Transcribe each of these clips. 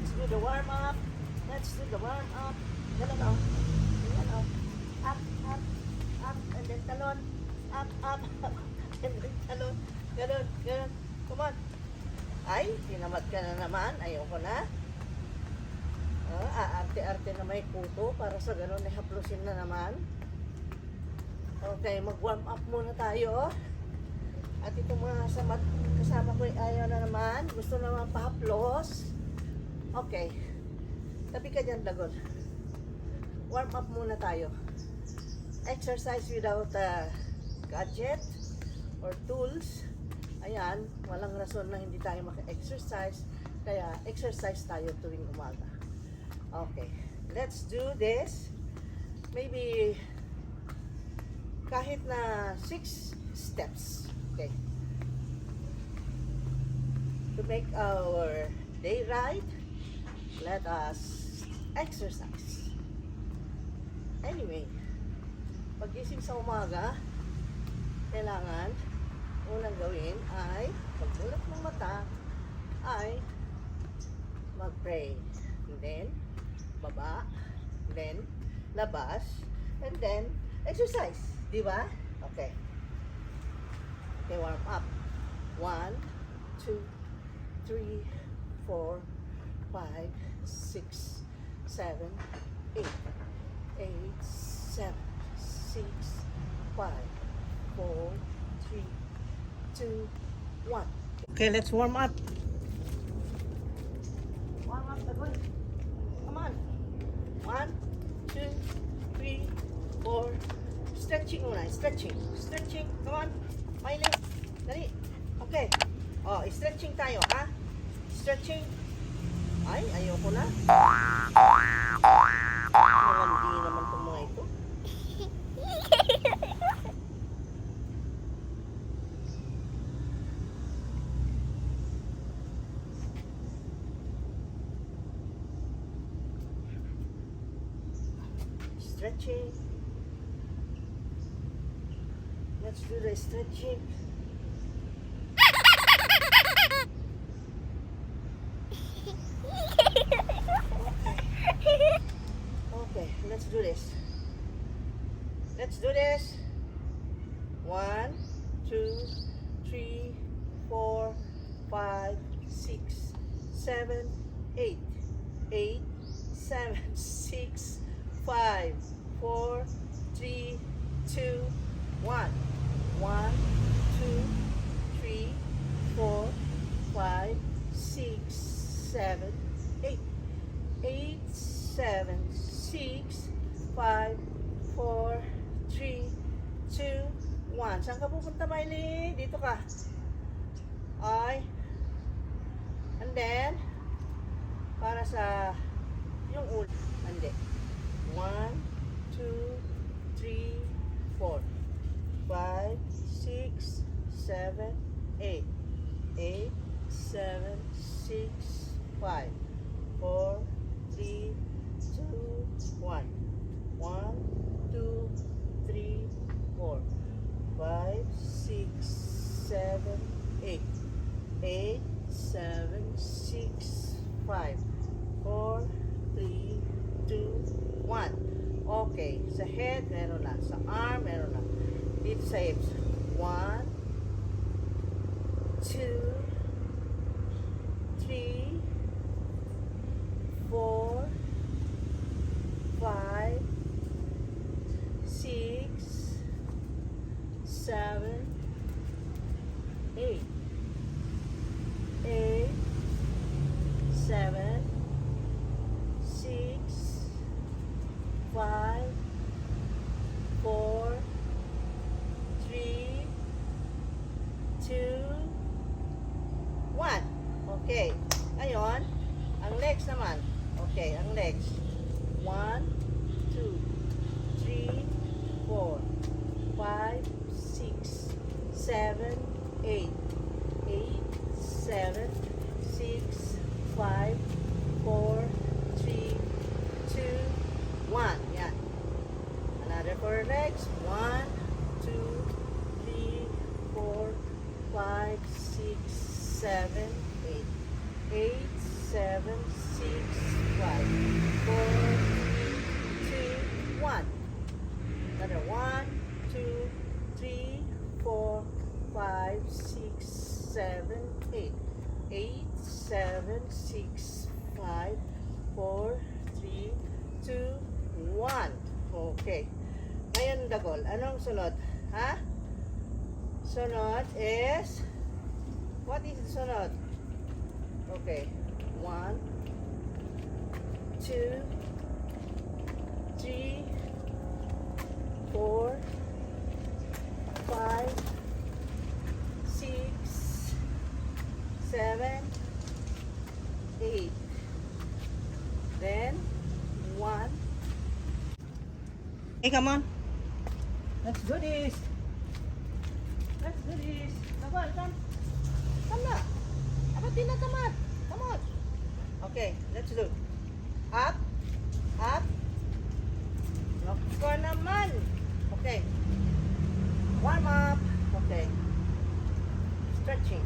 Let's do the warm up. Let's do the warm up. Ganun o. Ganun o. Up, up, up. And then talon. Up, up, up. And then talon. Ganun, ganun. Come on. Ay, tinamad ka na naman. Ayoko na. Aarte-arte na may kuto para sa ganun ay haplusin na naman. Okay, mag-warm up muna tayo. At itong mga kasama ko ay ayaw na naman. Gusto naman pahaplos. Okay. Tabi ka dyan, lagon. Warm up muna tayo. Exercise without gadget or tools. Ayan, walang rason na hindi tayo maka-exercise. Kaya, exercise tayo tuwing umaga. Okay. Let's do this. Maybe kahit na 6 steps. Okay. To make our day right, let us exercise. Anyway, pagising sa umaga, kailangan unang gawin ay pagbulat ng mata ay mag-pray. And then, baba, then, labas, and then, exercise. Di ba? Okay. Okay, warm up. 1, 2, 3, 4, 5, 6, 7, 8, 8, 7, 6, 5, 4, 3, 2, 1. Okay, let's warm up. Warm up the good. Come on. 1, 2, 3, 4. Stretching muna. Stretching. Stretching. Come on. Miley. Dali. Okay. Oh, stretching tayo, ha? Stretching. Ay, ayoko na. Malandi naman itong mga ito. Stretching. Let's do the stretching. Okay, let's do this. Let's do this. 1, 2, 3, 4, 5, 6, 7, 8. 8, 7, 6, 5, 4, 3, 2, 1. 1, 2, 3, 4, 5, 6, 7, 8. 8, 7, 6, 5, 4, 3, 2, 1. Saan ka pupunta, Miley? Dito ka. Ay. And then, para sa yung ulo. Hindi. 1, 2, 3, 4, 5, 6, 7, 8. 8, 7, 6, 5, 4, 3, 2, 1. 1, 2, 3, 4, 5, 6, 7, 8. 8, 7, 6, 5, 4, 3, 2, 1. Okay. Sa head, meron na. Sa arm, meron na. Dito sa hips. 1, 2, 3, 4, 5, 6, 7, 8. 8, 7, 6, 5, 4, 3, 2, 1. Okay. Ngayon, ang legs naman. Okay, ang legs. 1, 2, 3, 4, 5, 6, 7, 8. 8, 7, 6, 5, 4, 3, 2, 1. Yan. Another 4 legs. 1, 2, 3, 4, 5, 6, 7, 8. 8, 7, 6, 5, 4, 3, 2, 1. Another 1, 2, 3, 4, 5, 6, 7, 8. 8, 7, 6, 5, 4, 3, 2, 1. Okay. Ngayon, Dagol, anong sunod? Ha? Sunod is, what is the sunod? Okay. 1, 2, 3, 4, 5, 6, 7, 8. Then 1. Hey, come on. Let's do this. Let's do this. Come on, come. Come na. Dapat din na tamad. Come on. Okay, let's do. Up. Up. Nako naman. Okay. Warm up. Okay. Stretching.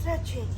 Stretching.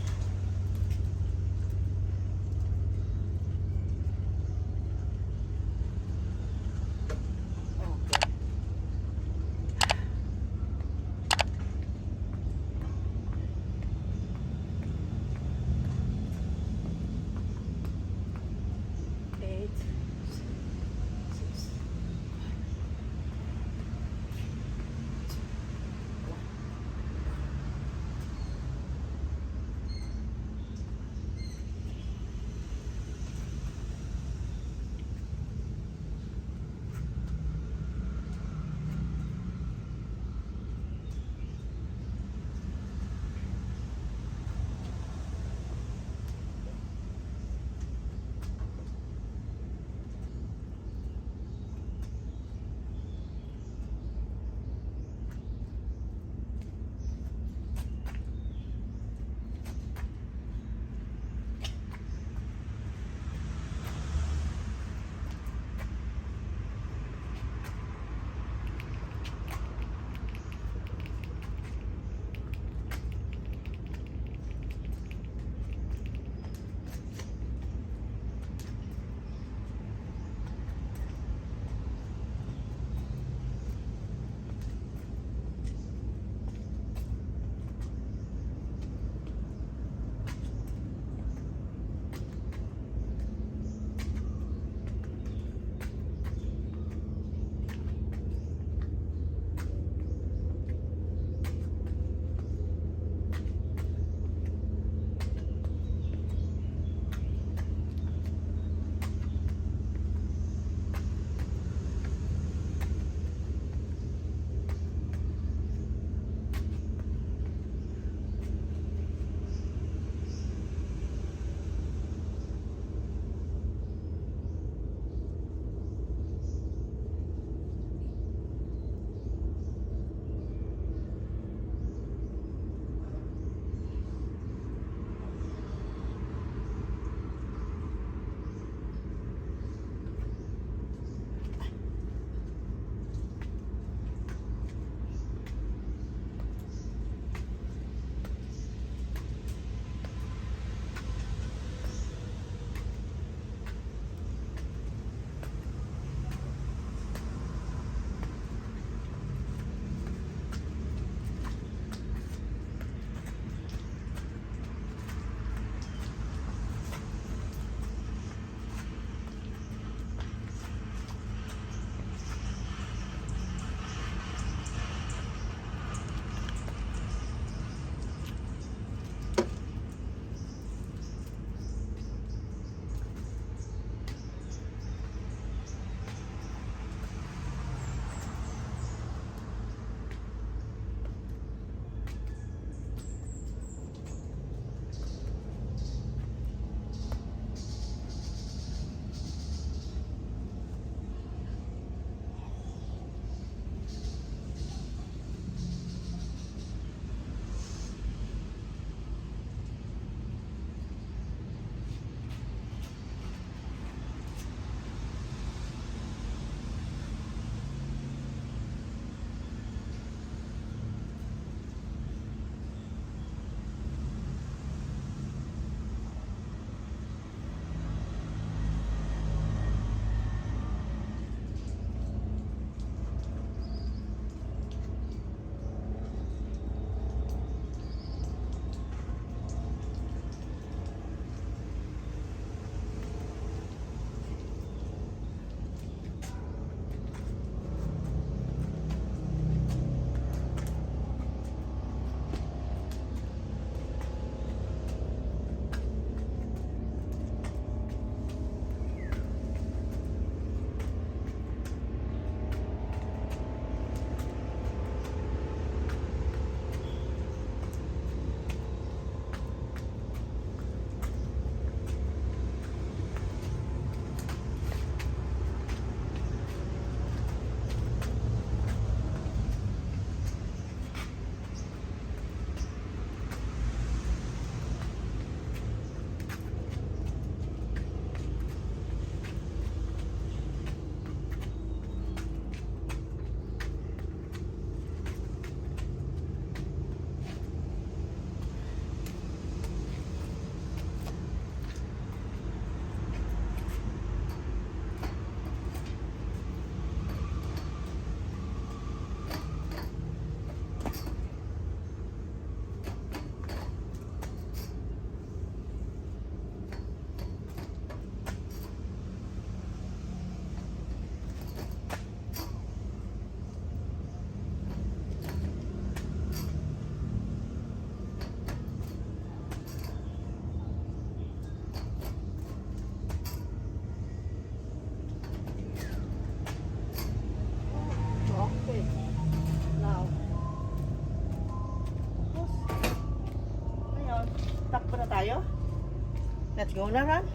Let's go na, Ron.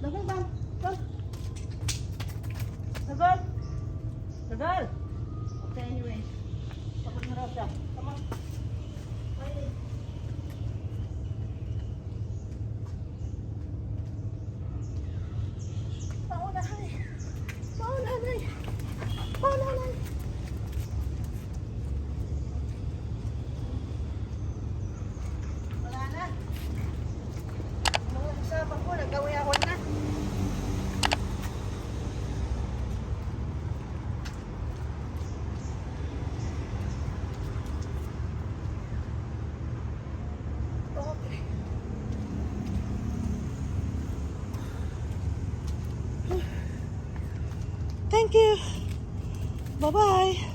Lagal, Ron. Ron. Lagal. Lagal. Okay, anyway. Pagod na raw siya. Come on. Bye. Paunahan. Paunahan. Paunahan. Wala na. Mga kasama ko, nagkawiyawan na. Okay. Thank you. Bye-bye.